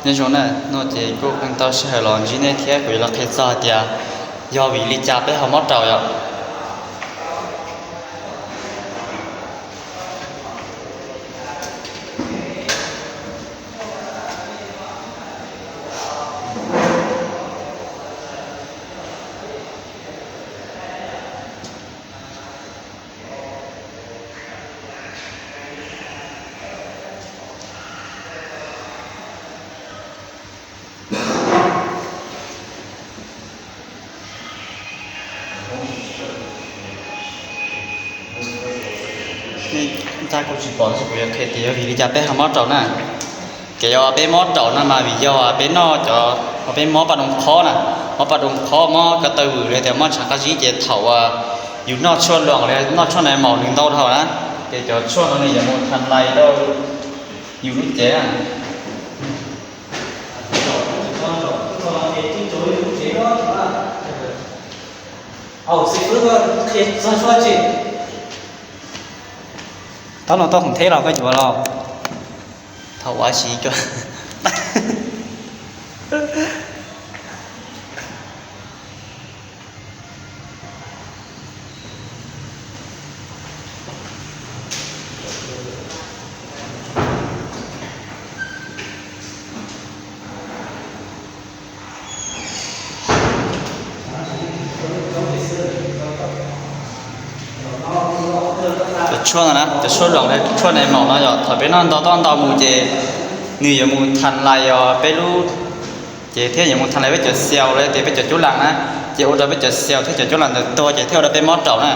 Nyob zoo na, no ces kuj pheej tau sij hawm los ntsib nej thiab kuv yuav los qhia txog hais tias yog vim li cas peb ho mob raum yom. Ntag kuv tsis pom tab sis kuv yuav qhia tias yog vim li cas peb ho mob raum na. Kev uas peb mob raum no mas vim yog peb noj cov, peb mob paj doo qhob na, mob paj doo qhob, mob ko taw vwm los tias mob ntshav qab zib ces thaum uas yus noj tshuaj loos los noj tshuaj nai maum nws ntau dhau na, ces cov tshuaj no nws yuav mus tha lais rau yus lub cev na. Thaum no tau khoom theb los koj yuav los. Thaum ua si koj. Cov tshuaj no na, cov tshuaj loos, tshuaj nai maum no yog thaum peb noj ntau toj ntau mus ces nws yuav mus tha lais os peb lub, ces thiab yuav mus tha lais peb cov xiaus los tias peb cov cuab las na, ces ua rau peb cov xiaus thiab cov cuab las ntawd tuag ces thiaj ua rau peb mob raum na.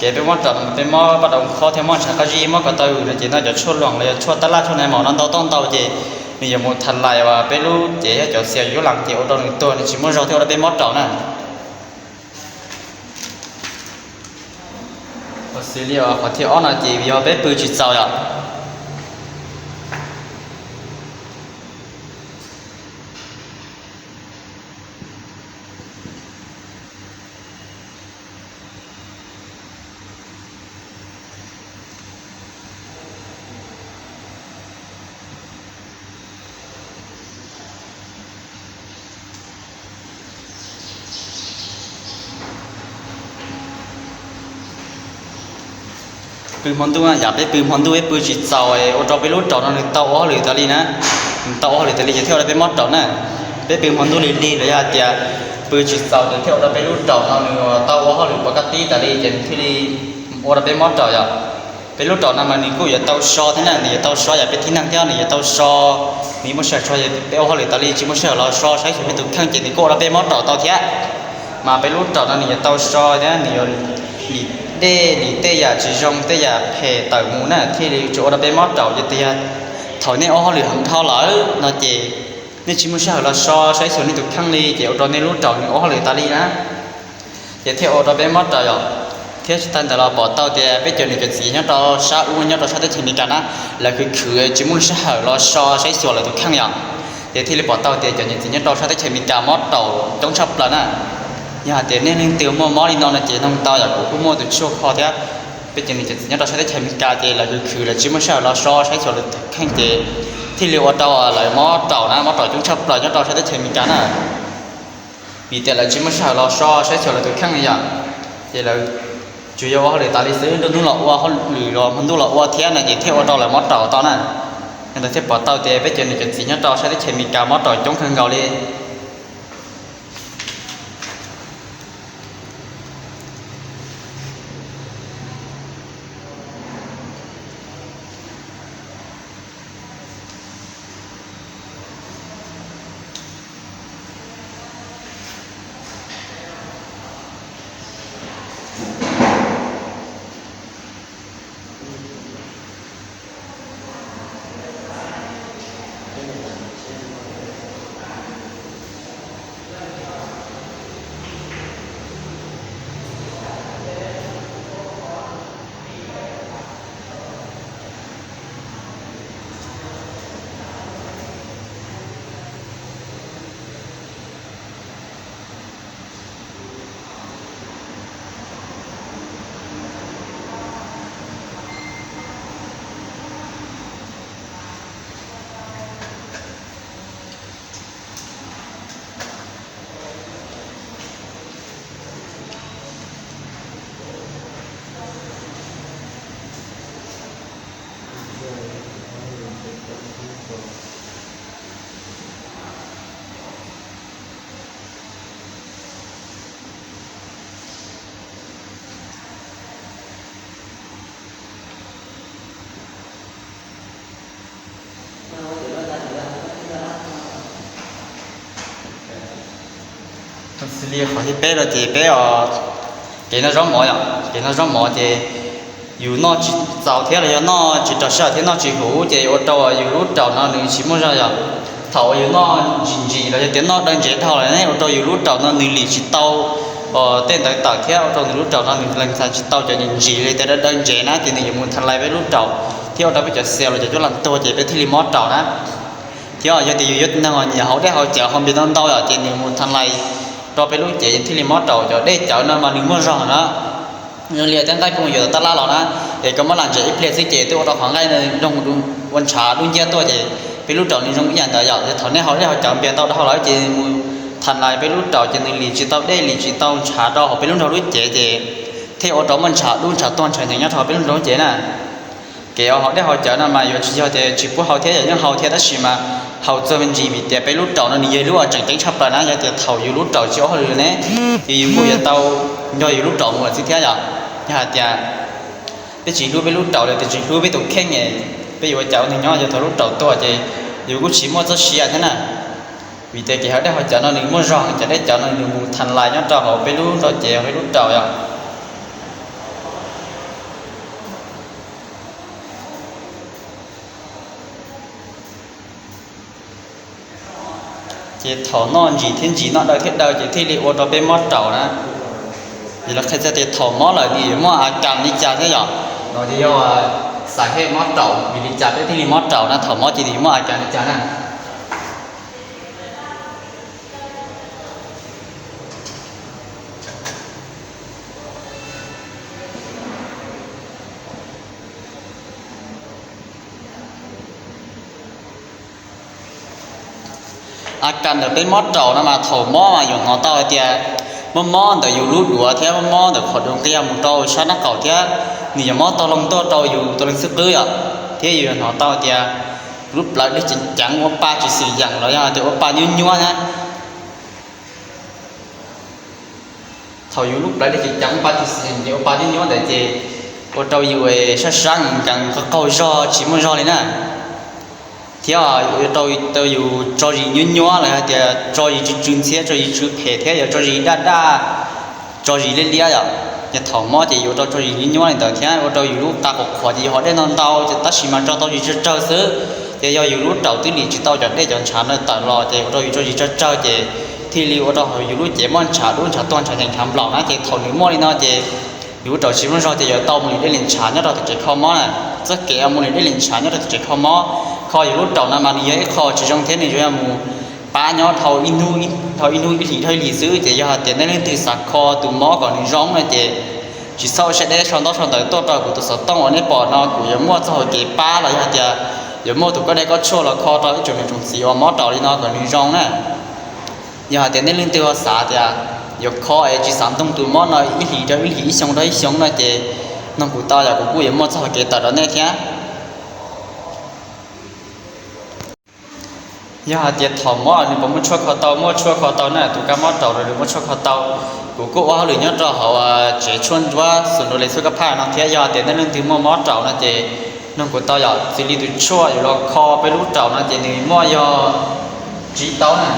Ces peb mob raum no peb mob paj doo qhob thiab mob ntshav qab zib mob ko taw vwm no ces noj cov tshuaj loos los yog tshuaj tab laj tshuaj nai maum no ntau toj ntau ces nws yuav mus tha lais uas peb lub cev thiab cov xiaus cuab las ces ua rau nws tuag nws tsis muaj zog thiaj ua rau peb mob raum na. Ua xws li qhov thib ob no ces yog peb pw tsis txaus yom. Pw hmo ntuj, yam peb pw hmo ntuj peb pw tsis txaus ua rau peb lub raum no nws tau ua hauj lwm tas li na, nws tau ua hauj lwm tas li ces thiaj ua rau peb mob raum na. Peb pw hmo ntuj lig lig los yog hais tias pw tsis txaus ces thiaj ua rau peb lub raum no nws tau ua hauj lwm pov kab tib tas li ces nws thiaj li ua rau peb mob raum yom. Peb lub raum no mas nws kuj yuav tau so thiab na, nws yuav tau so yam peb tib neeg thiab nws yuav tau so, nws muaj sij hawm so, peb ua hauj lwm tas li tsis muaj sij hawm los so saib xyuas peb tus kheej ces nws kuj ua rau peb mob raum tau thiab. Mas peb lub raum no nws yuav tau so thiab nws yuav lim dej lim tej yam tsis zoo tej yam phem tawm mus na thiaj li tsis ua rau peb mob raum ces tias thaum nej ua hauj lwm heev dhau lawm no ces nej tsis muaj sij hawm los so saib xyuas nej tus kheej li ces ua rau nej lub raum nws ua hauj lwm tas li na. Ces thiaj ua rau peb mob raum yom. Thiab tsis tas ntawd los pom tau tias peb cov niam cov txiv nyob rau sab ub nyob rau sab teb chaws Amelikas na, lawv khwv khwv tsis muaj sij hawm los so saib xyuas lawv tus kheej yom. Ces thiaj li pom tau tias cov niam txiv nyob rau sab teb chaws Amelikas mob raum coob tshaj plaws na. Yog hais tias nej leej twg muaj mob li no no ces nug tau yom, kuv kuj muaj tus tshuaj kho thiab. Peb cov niam cov txiv nyob rau sab teb chaws Amelikas ces lawv khwv khwv lawv tsis muaj sij hawm los so saib xyuas lawv tus kheej ces thiaj li ua rau lawv mob raum na, mob raum coob tshaj plaws nyob rau sab teb chaws Amelikas na. Vim tias lawv tsis muaj sij hawm los so saib xyuas lawv tus kheej li yom, ces lawv tsuas yog ua hauj lwm tas li xwb, nruab hnub los ua hauj lwm los hmo ntuj los ua thiab no ces thiaj ua rau lawv mob raum tau na. Yog ntawd thiaj pom tau tias peb cov niam cov txiv nyob rau sab teb chaws Amelikas mob raum coob kawg nkaus li. Xws li qhov thib peb no ces peb, kev noj zaub mov yom, kev noj zaub mov ces yus noj tsis txaus thiab los yog noj tsis raug sij hawm thiab noj tsis huv ces ua rau yus lub raum no nws tsis muaj zog yom. Thaum uas yus noj ntsim ntsim los yog tias noj daw ntsev dhau lawm ne ua rau yus lub raum no nws lim tsis tau tej ntawd tawm thiab ua rau nws lub raum no nws lees txais tsis tau cov ntsim ntsim li tias daw daw ntsev na ces nws yuav mus tha lais peb lub raum thiab ua rau peb cov xees los cov cuab las tuag ces peb thiaj li mob raum na. Thiab yog tias yus yog neeg nyiam haus dej haus cawv haus npias ntau ntau yom ces nws mus tha lais rau peb lub cev thiaj li mob raum. Cov dej cawv no mas nws muaj zog na. Zoo li tej nqaij koj mus yuav tom tab laj los na, es koj muab lam ntsev ib pliag xwb ces twb ua rau qhov nqaij nroog ua ntshav dub nciab tuaj ces peb lub raum nws zoo ib yam ntawd yom. Ces thaum nej haus dej haus cawv npias ntau dhau lawm ces mus tha lais peb lub raum ces nws lim tsis tau dej lim tsis tau ntshav rau hauv peb lub nraug lub cev ces thiaj ua rau muaj ntshav dub ntshav tuag ntshav nyeem nyob rau hauv peb lub nraug lub cev na. Kev haus dej haus cawv no mas yuav tsis yog tias tsis pub haus thiab, yog yeej haus thiab tab sis mas haus txog me ntsis vim tias peb lub raum no nws yog ib lub uas tseem ceeb tshaj plaws na. Yog tias thaum yus lub raum tsis ua hauj lwm ne, ces yus kuj yuav tau nco yus lub raum mus lawm xwb thiab yom. Yog hais tias peb tsis hlub peb lub raum los tias tsis hlub peb tus kheej, peb yuav ua cas ua neeg nyob? Yog thaum lub raum tuag ces yus kuj tsis muaj txoj sia thiab na. Vim tias kev haus dej haus cawv no nws muaj zog, cov dej cawv no nws mus tha lais nyob rau hauv peb lub nraug cev peb lub raum yom. Ces thaum noj ntsim thiab ntsim, noj daw thiab daw ces thiaj li ua rau peb mob raum na. Vim lawv qhia txog tias thaum mob lawm nws yuav muaj a kas li cas thiab yom. No ces yog xav hej mob raum, vim li cas peb thiaj li mob raum na, thaum mob ces nws yuav muaj a kas li cas na. A kas ntawm peb mob raum no mas thaum mob mas yuav hnov tau hais tias mob mob ntawm yus lub duav thiab mob mob ntawm qhov duav nqia mus rau sab nraub qaum thiab nws yuav mob tog loo tuaj rau yus tus leeg xwb qwb yom. Thiab yus yuav hnov tau tias lub plawv dej ceev ceev ua pa tsis xis yeem los yog tias ua pa nyuab nyuab na. Thaum yus lub plawv dej ceev ceev ua pa tsis xis yeem ces ua pa nyuab nyuab ntawd ces ua rau yus sab sab nkees nkees qaug qaug zog tsis muaj zog li na. Thiab ua rau yus tso zis nyuab nyuab los yog tias tso zis tsw tsw ntxhiab, tso zis tsw phem thiab yuav tso zis daj daj, tso zis liab liab yom. Ces thaum mob ces yuav ua rau tso zis nyuab nyuab li ntawd thiab ua rau yus lub qa qhuav qhuav ces yus haus dej ntau ntau ces tab sis mas tso tau zis tsawg tsawg xwb. Ces yog yus lub raum twb lim tsis tau cov dej cov ntshav no tawm los ces ua rau yus tso zis tsawg tsawg ces thiaj li ua rau yus lub cev muaj ntshav dub ntshav tuag ntshav nyeem ntshav nplaum na. Ces thaum nws muaj li no ces yus lub raum tsis muaj zog ces yuav tau mus lim dej lim ntshav nyob rau tom tsev kho mob na. Txoj kev mus lim dej lim ntshav nyob rau tom tsev kho mob, kho yus lub raum no mas nws yog ib qho tsis zoo thiab nws yuav yog mus pab nyob dhau ib hnub ib hlis dhau ib hlis xwb. Ces yog hais tias nej leej twg xav kho tus mob kom nws zoo no ces tsis txhob ua siab deb sau ntaub sau ntawv tuaj rau kuv tus xov tooj uas nej pom no, kuv yuav muaj txoj hau kev pab los yog hais tias yuav muaj tus koj dej koj tshuaj los kho rau ib tsoom niam tsoom txiv uas mob raum li no kom nws zoo na. Yog hais tias nej leej twg ho xav tias yuav kho es tsis xav ntoog tus mob no ib hlis rau ib hlis ib xyoo rau ib xyoo no ces noog kuv tau yom, kuv kuj yuav muaj txoj hau kev tawm rau nej thiab. Yog hais tias thaum mob nws puas muaj tshuaj kho tau? Muaj tshuaj kho tau na, tus kab mob raum los nws muaj tshuaj kho tau. Kuv kuj ua hauj lwm nyob rau hauv tsev tshuaj ntsuab xus nrau les xub kab phaj no thiab. Yog hais tias nej leej twg muaj mob raum no ces noog kuv tau yom, xws li tus tshuaj yuav los kho peb lub raum no ces nws muaj yog tsib taub na.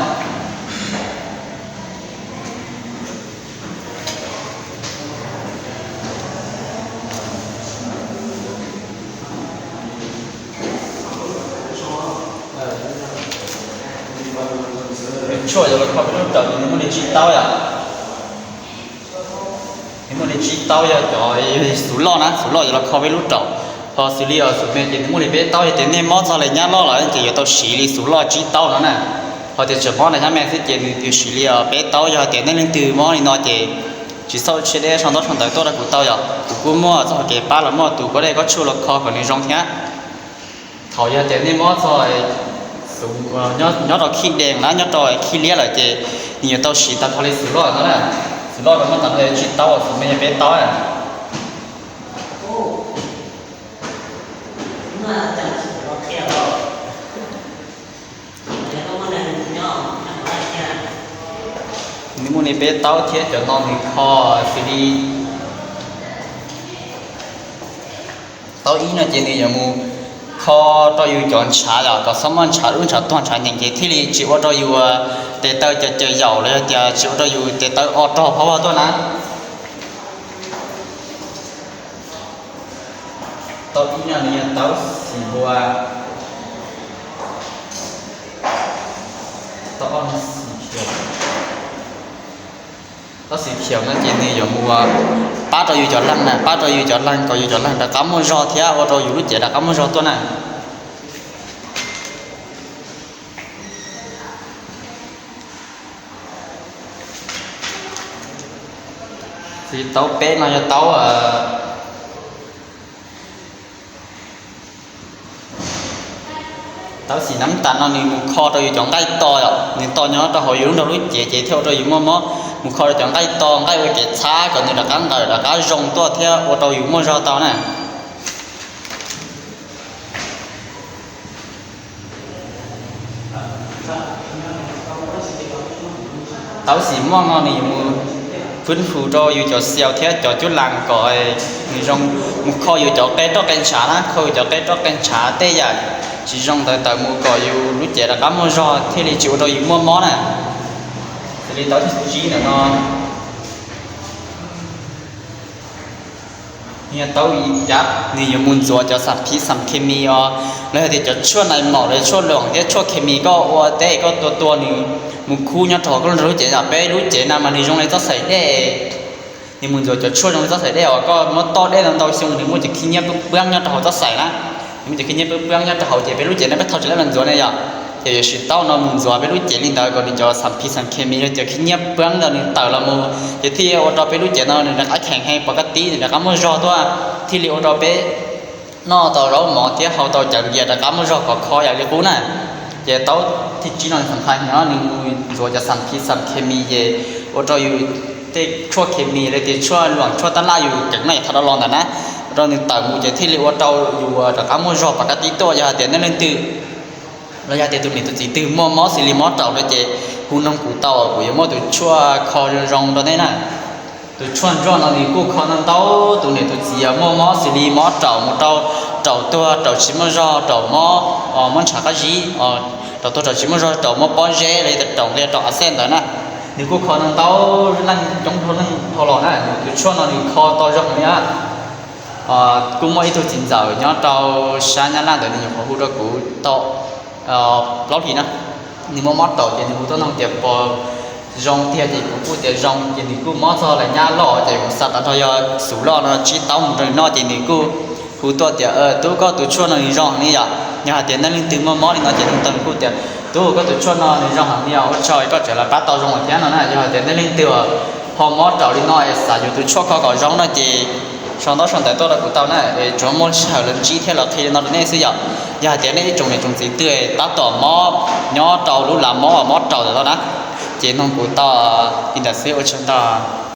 Tus tshuaj yuav los kho peb lub raum ces nws muaj li tsib taub yom. Nws muaj li tsib taub yog cov xuv loj na, xuv loj yuav los kho peb lub raum. Ho xws li xuv me ces nws muaj li peb taub. Yog tias nej mob txog li nyab loj lawm ces yuav tau siv li xuv loj tsib taub no na. Ho tias tseem mob na nyab me xwb ces nws yuav siv li peb taub. Yog hais tias nej leej twg mob li no ces tsis txhob ua siab deb sau ntaub sau ntawv tuaj rau kuv tau yom, kuv kuj muaj txoj hau kev pab los muaj tus koj dej koj tshuaj los kho kom nws zoo thiab. Thaum yog tias nej mob txog nyob rau khij dees na, nyob rau khij liab lawm ces nws yuav tau siv tag nrho li xuv loj no na. Xuv loj no muaj tag nrho tsib taub, xuv me yog peb taub. Nws muaj li peb taub thiab cov no nws kho xws li taub ib no ces nws yuav mus kho rau yus cov ntshav yom, kom txhob muaj ntshav dub ntshav tuag ntshav nyeem ces thiaj li tsis ua rau yus tes taw caws caws yaum los yog tias tsis ua rau yus tes taw o rog phav vog tuaj na. Tau ib no nws yog taub xim npua, tau ob no xim khiav. Taub xim khiav no ces nws yuav mus pab rau yus cov leeg na, pab rau yus cov leeg kom yus cov leeg rov qab muaj zog thiab ua rau yus lub cev rov qab muaj zog tuaj na. Xws li taub peb no yog taub, taub xim nab tas no nws mus kho rau yus cov nqaij to, nws to nyob rau hauv yus lub nroog lub cev ces thiaj ua rau yus muaj mob, mus kho rau cov nqaij to nqaij ua kev txhab kom nws rov qab nqawm rov qab zoo tuaj thiab ua rau yus muaj zog tau na. Taub xim moj no nws yuav mus fwb fu rau yus cov xiaus thiab cov cuab las kom nws zoo, mus kho yus cov qe roj qe ntshav na, kho yus cov qe roj qe ntshav tej yam tsis zoo ntawd tawm mus kom yus lub cev rov qab muaj zog thiaj li tsis ua rau yus muaj mob na. Xws li taub thib tsib ntawm no, nws yog taub ib yam, nws yuav mus ntxuav cov xam phiv xam khes mis os, los yog tias cov tshuaj nais maum los tshuaj luam thiab tshuaj khes mis koj ua teb koj tua tua nws mus khub nyob rau hauv koj lub nroog lub cev yom. Peb lub cev no mas nws zoo li txoj xaim dej, nws mus ntxuav cov tshuaj zoo li txoj xaim dej uas koj muab toj dej ntau ntau xyoo nws muaj cov khib nyiab pwb pwab nyob rau hauv txoj xaim na, nws muaj cov khib nyiab pwb pwab nyob rau hauv ces peb lub cev no peb thauj tsis tau los ntxuav ne yom. Ces yuav siv taub no mus ntxuav peb lub cev li ntawd kom nws cov xam phiv xam khes mis los cov khib nyiab pwb ntawd nws tawm los mus ces thiaj ua rau peb lub cev no nws rov qab kheev heev pov kab tib nws rov qab muaj zog tuaj, thiaj li ua rau peb noj tau zaub mov thiab hau tau cawv npias rov qab muaj zog khov kho yam li qub na. Ces taub thib tsib no nws xam phaj heev no nws mus ntxuav cov xam phiv xam khes mis ces ua rau yus tej tshuaj khes mis los tias tshuaj luam tshuaj tab laj yus keev noj yav thaum dhau los ntawd na, ua rau nws tawm mus ces thiaj li ua rau yus rov qab muaj zog pov kab tib tuaj. Yog hais tias nej leej twg los yog tias tus niam tus txiv twg muaj mob xws li mob raum no ces hu noog kuv tau, kuv yuav muab tus tshuaj kho zoo zoo rau nej na. Tus tshuaj ntsuag no nws kuj kho ntau ntau tus niam tus txiv uas muaj mob xws li mob raum mus rau raum tuag raum tsis muaj zog raum mob, mob ntshav qab zib, raum tuag raum tsis muaj zog raum mob pob zeb los yog tias raum nqia raum a xej ntawd na. Nws kuj kho ntau ntau leej coob dhau leej dhau los na. Tus tshuaj no nws kho tau zoo li na. Kuj muaj ib tug txiv ntxawm nyob rau sab Nyab Laj ntawd nws nyuam qhuav hu rau kuv tau plaub hlis na. Nws muaj mob raum ces nws hu tuaj noog tias puas zoo tiag ces kuv kuj tias zoo ces nws kuj mob txog lawm nyab loj ces kuv xav tas nrho yog xub loj no tsib taub mus rau nws noj ces nws kuj hu tuaj tias tub koj tus tshuaj no nws zoo heev li yom. Yog hais tias nej leej twg muaj mob li no ces nws tau nws kuj tias tub koj tus tshuaj no nws zoo heev li os, ua tsaug koj tseem los pab tau zoo thiab no na. Yog hais tias nej leej twg ho mob raum li no es xav yuav tus tshuaj kho kom zoo no ces sau ntaub sau ntawv tuaj rau kuv tau na, es tsuas muaj sij hawm los ntsib thiab los qhia li no rau nej xwb yom. Yog hais tias nej ib tsoom niam tsoom txiv twg tab tom mob nyob rau lub lav mob mob raum ntawm no na, ces noog kuv tau li ntawd xwb, ua tsaug ntau.